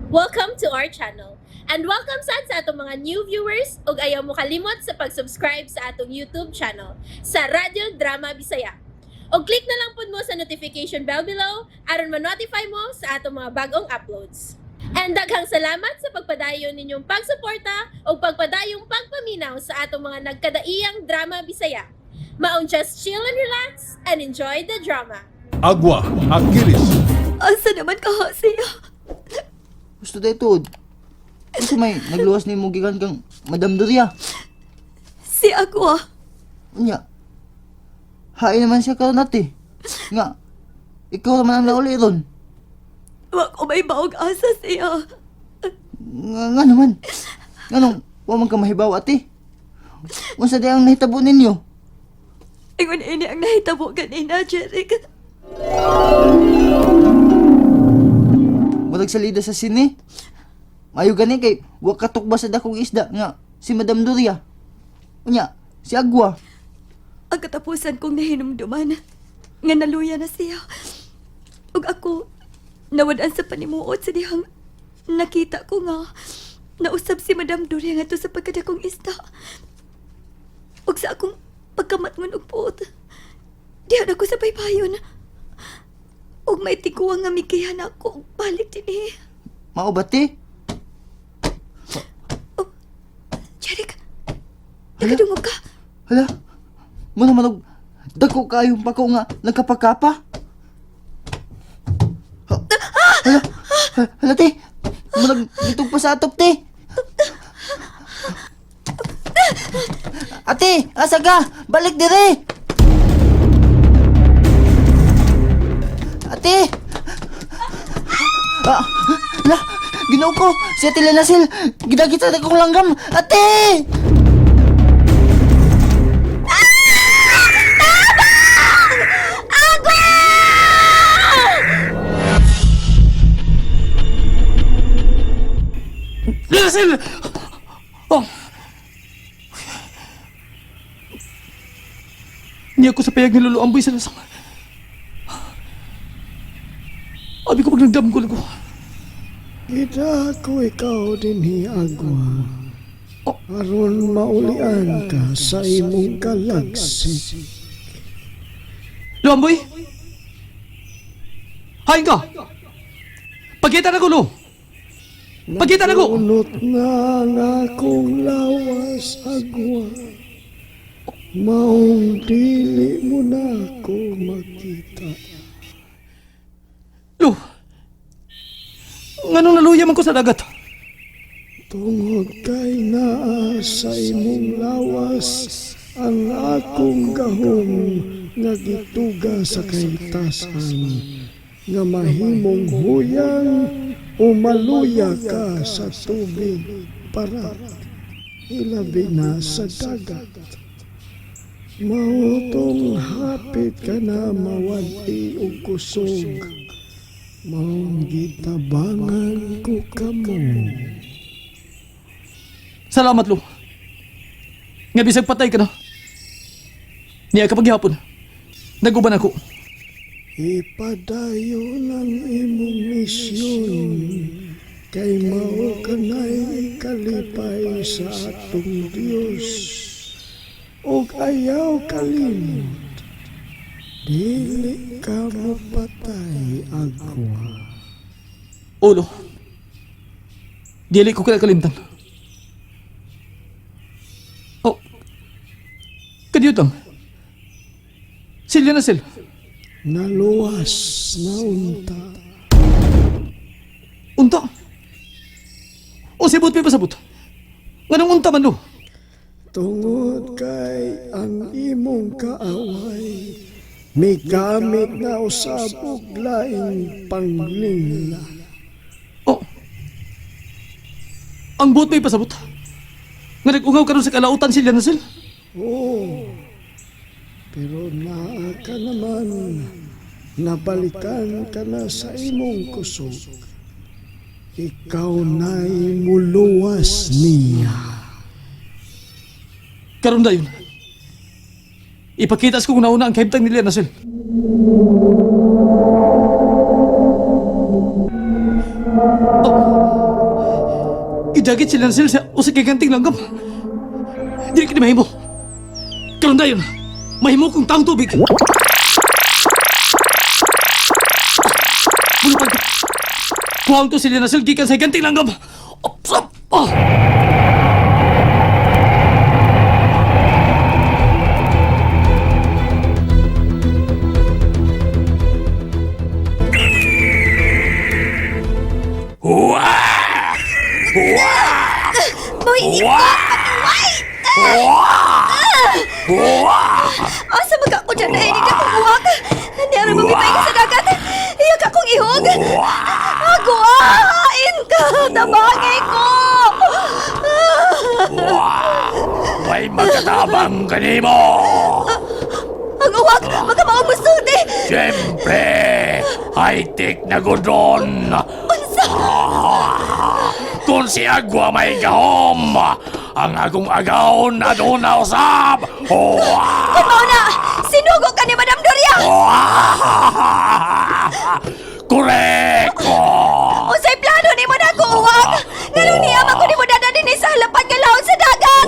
Welcome to our channel. And welcome sad sa atong mga new viewers ug ayaw mo kalimot sa pag-subscribe sa atong YouTube channel sa Radyo Drama Bisaya. Og click na lang pud mo sa notification bell below aron ma-notify mo sa atong mga bagong uploads. And daghang salamat sa pagpadayon ninyong pagsuporta ug pagpadayong pagpaminaw sa atong mga nagkadaiyang drama Bisaya. Maong just chill and relax and enjoy the drama. Agua, Aquiles. Asa naman ka siya? Gusto tayo tuod. Unsa may nagluwas nimo gikan kang Madam Doria? Si Agua. Unya. Hain naman siya karon ate. Nga ikaw naman ang nauli ron. Wa ko may baog asa siya. Nga naman. Nganong wa man ka mahibaw ate. Unsa di ang nahitabo ninyo? Ingon ini ang nahitabo ganina, Jeric. Murag salida sa sine. Mayo gani kay wa katukba sa dakong isda nga si Madam Doria. Unya, si Agua. Ang katapusan kong nahinumduman, nga naluya na siya. Ug ako, nawad-an sa panimuot sa dihang nakita ko nga nausab si Madam Doria ngadto sa pagkadakong isda. Ug sa akong pagkamatngon og puot, diha na ko sa baybayon. Ug may tiguang nga mikihan ako og balik dinhi. Mao ba te? Jeric, nakadungog ka. Hala, muna manog, dako kayong pako nga nagkapakapa. Hala, hala te, murag gitog pa sa atop te. Ate, asa ka? Balik dire! Ate! Ah, hala, ginoo ko, si Ate Lenasil, gidagit sa akong langgam. Ate! Linasil! Oh! Niya ko sa payag ni Lolo Amboy sa lasang. Abi ko pag nagdamgol ko. Kita ko ikaw dinhi agwa. Oh. Aron maulian ka sa imong kalagsik. Lolo Amboy? Hain ka! Pagkita na ko, Lo! Pagkita na ko! Nagunot na ang akong lawas agwa. Maong dili mo na ako makita. Lo! Nganong naluya man ko sa dagat? Tungod kay naa sa imong lawas ang akong gahom nga gituga sa kahitasan nga mahimong huyang o maluya ka sa tubig para ilabi na sa dagat. Mautong hapit ka na mawad-i og kusog. Maong gitabangan ko kamo. Salamat, Lo. Nga bisag patay ka na. Niya kapag gihapon. Naguban ako. Ipadayon ang imong misyon kay mao kanay ikalipay sa atong Dios ug ayaw kalimot dili ka mopatay agwa. Ulo. Dili ko kaya kalimtan. Oh. Kadiyot lang. Silya na sil. Naluwas na unta. Unta. O sibot may pasabot. Nganong unta man lo? Tungod kay ang imong kaaway migamit na usab og laing panglingla. Oh. Ang buot may pasabot. Nga nag-ungaw karon sa kalautan silya na sil. Oo. Pero naa ka naman, nabalikan ka na sa imong kusog. Ikaw na'y muluwas niya. Karon dayon. Ipakita sa kong nauna ang kahimtang nila na sil. Oh. Gidagit sila sila sa usa kay ganting langgam. Dili kini mahimo. Karon dayon, mahimo kong taong tubig. Mulupad ko. Kuhaon ko sila na sila gikan sa higanting langgam. Up, up, ah! Boy, ikaw patuway! Asa maga ako dyan na ka kong uwak? Hindi ara mabibay ka sa dagat. Iyak akong ihog. Aguain ka! Tabangay ko! Way magkatabang kanimo! Ang uwak! Baka maumusulti! Siyempre, high-tech na gudon! Unsa! Kung si Agwa may gahom, ang akong agaw na doon na usab! Kung mao na! Sinugo ka ni Madam Doria! Correct! Unsay plano ni mo na ako uwak? Nganong niya ko ni mo dada dinhi sa halapan nga laon sa dagat?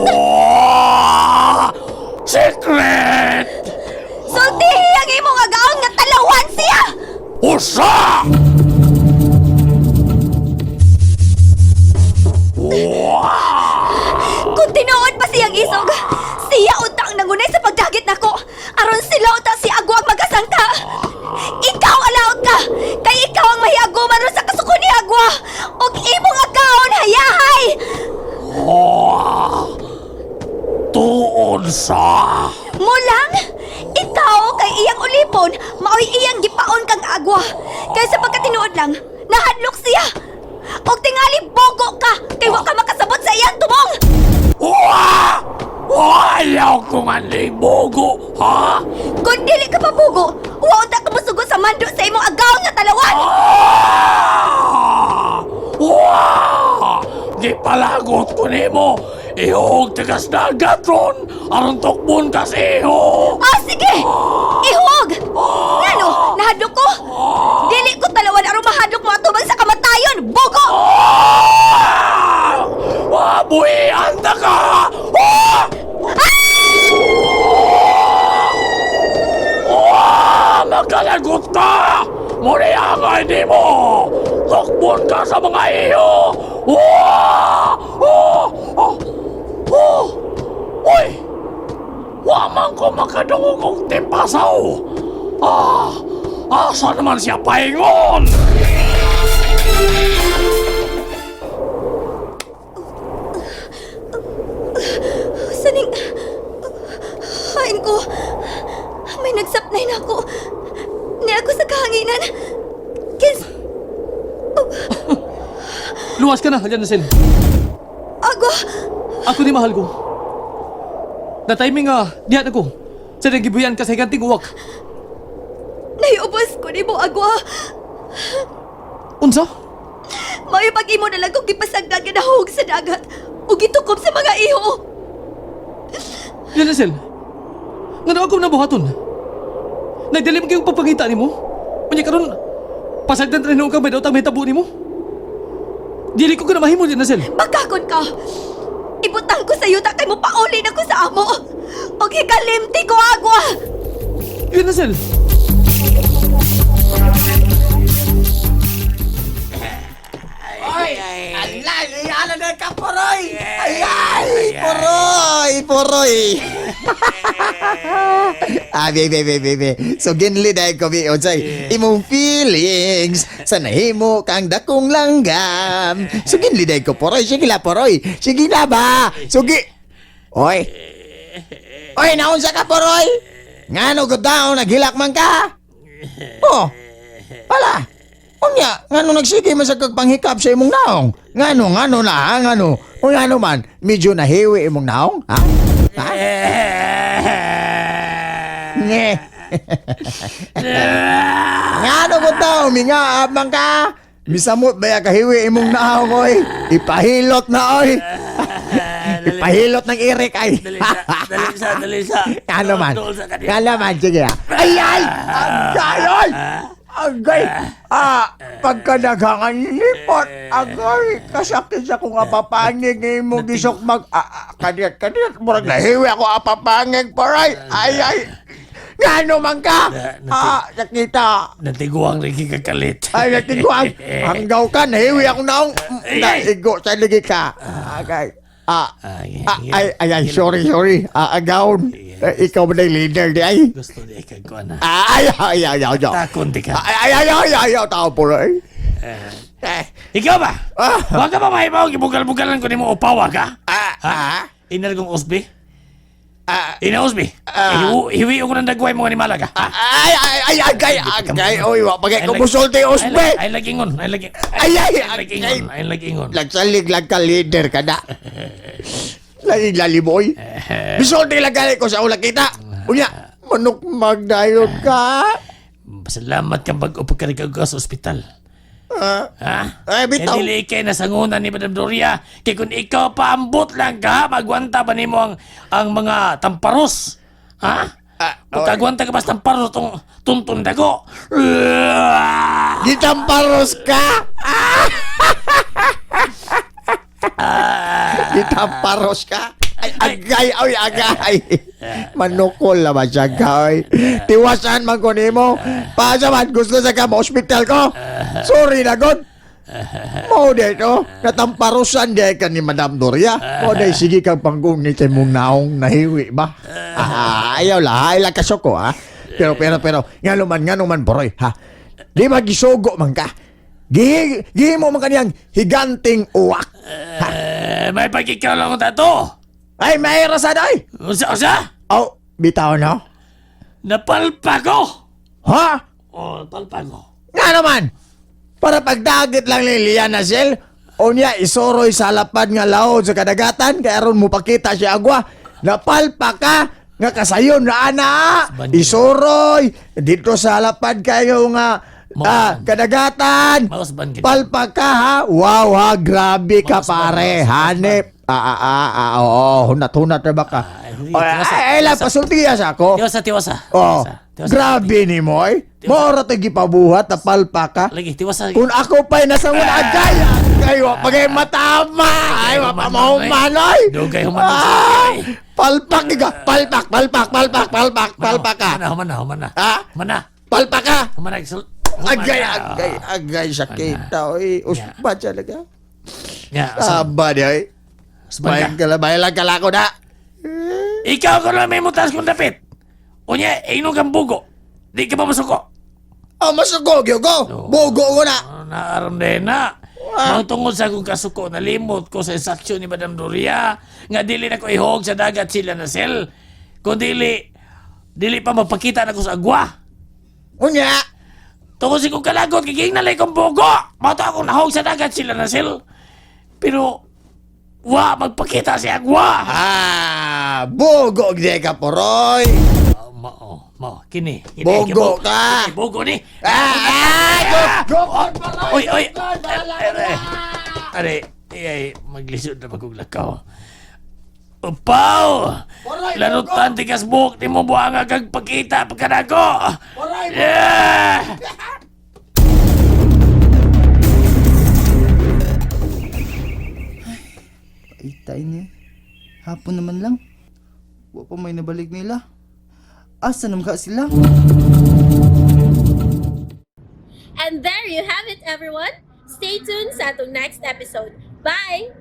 Secret! Sultihi ang imong agaon nga talawan siya! Usa! Kung tinuod pa siyang isog, siya unta ang nangunay sa pagdagit nako. Aron sila unta si Ago ang magasangka. Ikaw alaot ka, kay ikaw ang mahiaguman ron sa kasuko ni Agwa. Og imong agaon hayahay. Tuon sa! Mulang, ikaw kay iyang ulipon, maoy iyang gipaon kang agwa. Kay sa pagkatinuod lang, nahadlok siya. Og tingali bogo ka, kay wa ka makasabot sa iyang tumong. Wah! Ayaw ko nga libogo, ha? Kung dili ka pabugo, wa unta ka mosugot sa mando sa imong agaon nga talawan. Ah! Wah! Gipalagot ko nimo. Ihog tagas dagat ron. Aron tukbon kas iho. Ah, sige! Ihog! Ngano, nahadlok ko? Dili ko talawan aron mahadlok mo atubang sa kamatayon, bogo! Ah! Wah, buhian ta ka! Ah! Wah! Magkalagot ka! Muli ang hindi mo! Tukbon ka sa mga iyo! Wah! Oh! Oh! Oh! Uy! Wa man ko makadungog og tipasaw! Ah! Asa naman siya paingon? Saning... Hain ko. May nagsapnay na ako. Ni ako sa kahanginan. Kins... Luwas ka na, halyan na sila. Agwa! Ako ni mahal ko. Na timing nga, diyan ako. Sa nagibuyan ka sa higanting uwak. Naiubos ko ni mo, Agwa. Unsa? Mayo pag imo na lang kong gipasagdan nga nahug sa dagat o gitukob sa mga iho. Lionel, nga na ako nabuhaton. Nagdali mo kayong pagpangita nimo. Unya karon pasagdan rin ka may daw may tabo nimo. Dili ko ka na mahimo, Lionel. Magkakon ka! Ibutang ko sa yuta kay mo pauli na ko sa amo. Og hikalimti ko, Agwa! Lionel! Alay, ala na ka, Poroy! Ay, ay, Poroy, Poroy! Ah, bebe, bebe, bebe. So, ginli dahil ko, bi, unsay, imong feelings sa nahimo kang dakong langgam. So, ginli dahil ko, Poroy. Sige la, Poroy. Sige na ba? Sugi. Oy. Oy, naunsa ka, Poroy? Ngano gud daw, naghilak man ka? Oh, pala. Unya, ngano nagsige man sa kag panghikap sa imong naong? Ngano, ngano na, ha? Ngano? O ngano man, medyo nahiwi imong naong, ha? Ha? Nge. Ngano ko tao, mingaab man ka. Misamot ba ya kahiwi imong naong, oy? Ipahilot na, oy. Ipahilot ng irik, ay. Dali sa, dali sa. Ngano man. Ngano man, sige ah. Ay, ay! Ay, ay! Agay! Ah, pagkadaghangan lipot, agay, kasakit sa kong apapangig mo gisok mag... Ah, ah, kadiyat, kadiyat, murag nahiwi ako apapangig, paray! Ay, ay! Ngano man ka? Ah, nakita. Natiguang lagi kakalit. Ay, natiguang. Hanggaw ka, nahiwi ako naong. Naigo sa ligi ka. Agay. Ah, ah, ay, ay, ay, sorry, sorry. Ah, agawon. Eh, ikaw ba na yung leader di ay? Gusto di kag kuan na. Ay, ay, ay, ay, ay. Takon di ka. Ay, ay, ay, ay, ay, tao po eh. Eh, Ikaw ba? Ah. Wa ka ba mahibaw gibugal-bugalan ko nimo upawa ka? ah, ah, Inar kong usbi? ah, Ina usbi? Hiwi ko ng dagway mo ni Malaga. Ha? ay, ay, ay, agay, agay, oy, wa pagay kumusulti, usbe. Ay lagingon, ay lagi. Ay, ay, ay lagingon, ay lagingon. Lagsalig lang ka, leader ka na. Lagi lalim, oy. Bisulti lang gali ko sa ulang kita. Unya, manok magdayon ka. Salamat kang bag-o pagkarigag ka sa ospital. Ah, Ha? Ay, bitaw. Kaya dili kay nasanguna ni Madam Doria. Kay kung ikaw paambot lang ka, magwanta ba nimo ang mga tamparos? Ha? Ah, Pagkagwanta ka ba sa tamparos tong tuntun dago? Gitamparos ka! Gitamparos ka! Ay, agay, oy, agay! Manukol na ba siya ka, oy? Tiwasan man ko nimo. Paasa man, gusto sa ka, ma-hospital ko. Sorry na, God. Mao di to, natamparosan di ka ni Madam Doria. Mao di, sige kang panggung ni mong naong nahiwi ba? Ah, ayaw la, ay lang kasoko, ha? Pero, pero, pero, ngano man, boroy, ha? Di ba gisugo man ka? Gihi, gihimo man kaniyang higanting uwak. Ha? Eh, may pagkikaw lang ang tato. Ay, may sa day! Usa, usa? Oh, bitaw no? Napalpa ko! Ha? Oh, palpa ko. Nga naman! Para pagdagit lang ni Liana Sel, o niya isoroy sa lapad nga laod sa kadagatan, kaya aron mo pakita siya agwa, napalpa ka, nga kasayon na ana, isoroy, dito sa lapad kayo nga, ah, kadagatan, Maus ban gid. palpa ka ha, wow ha, grabe ka Maus ban, pare, maus ban, hanip, ah, ah, ah, ah, oo, hunat-hunat na ba ka? Ay, Ay, tiwasa, ay, ay, lang, tiwasa. pasultiya sa ako. Tiwasa, tiwasa. Oh, Tiwasa, tiwasa. grabe ni mo eh. Mora to gipabuhat, napalpa ka. Lagi, tiwasa. Kung ako pa'y nasa wala, agay, agay, wa pagay matama. Ay, wa pa mahuman, ay. Dugay human Ah, palpak ka, palpak, palpak, palpak, palpak, palpak ka. Humana, humana, humana. Ha? Humana. Palpak ka. Humana. Agay, agay, agay, sakit. Oy, uspa talaga. Ya, sa Aba di ay. usban ka. Bayan ka lang, bayan lang kalako na. Ikaw ko lang may mutas kung dapit. Unya, ino kang bugo. Di ka pa masuko. Oh, masuko, gyud ko. Bugo ko na. Oh, naaram din na. Mga tungod sa akong kasuko, nalimot ko sa instruction ni Madam Doria nga dili na ko ihog sa dagat sila na sel. Kung dili, dili pa mapakita na ko sa agwa. Unya. Tungod sa kong kalagot, kiging nalay kong bugo. Mao to akong nahog sa dagat sila na sel. Pero, wa, magpakita si agwa. Ah, bugo gyud ka poroy. Oh, mao, mao, kini. Kini Bogo ka! Kini, bogo ni. Ah, ah, go, go, Oy, oy. Are, are, ay, maglisod na bagong lakaw. Upaw! Larutan tigas buhok ni mo buang kag pagkita pagkanago! Yeah! Itay niya. Hapon naman lang. Wa pa may nabalik nila. Asa naman ka sila? And there you have it, everyone. Stay tuned sa atong next episode. Bye!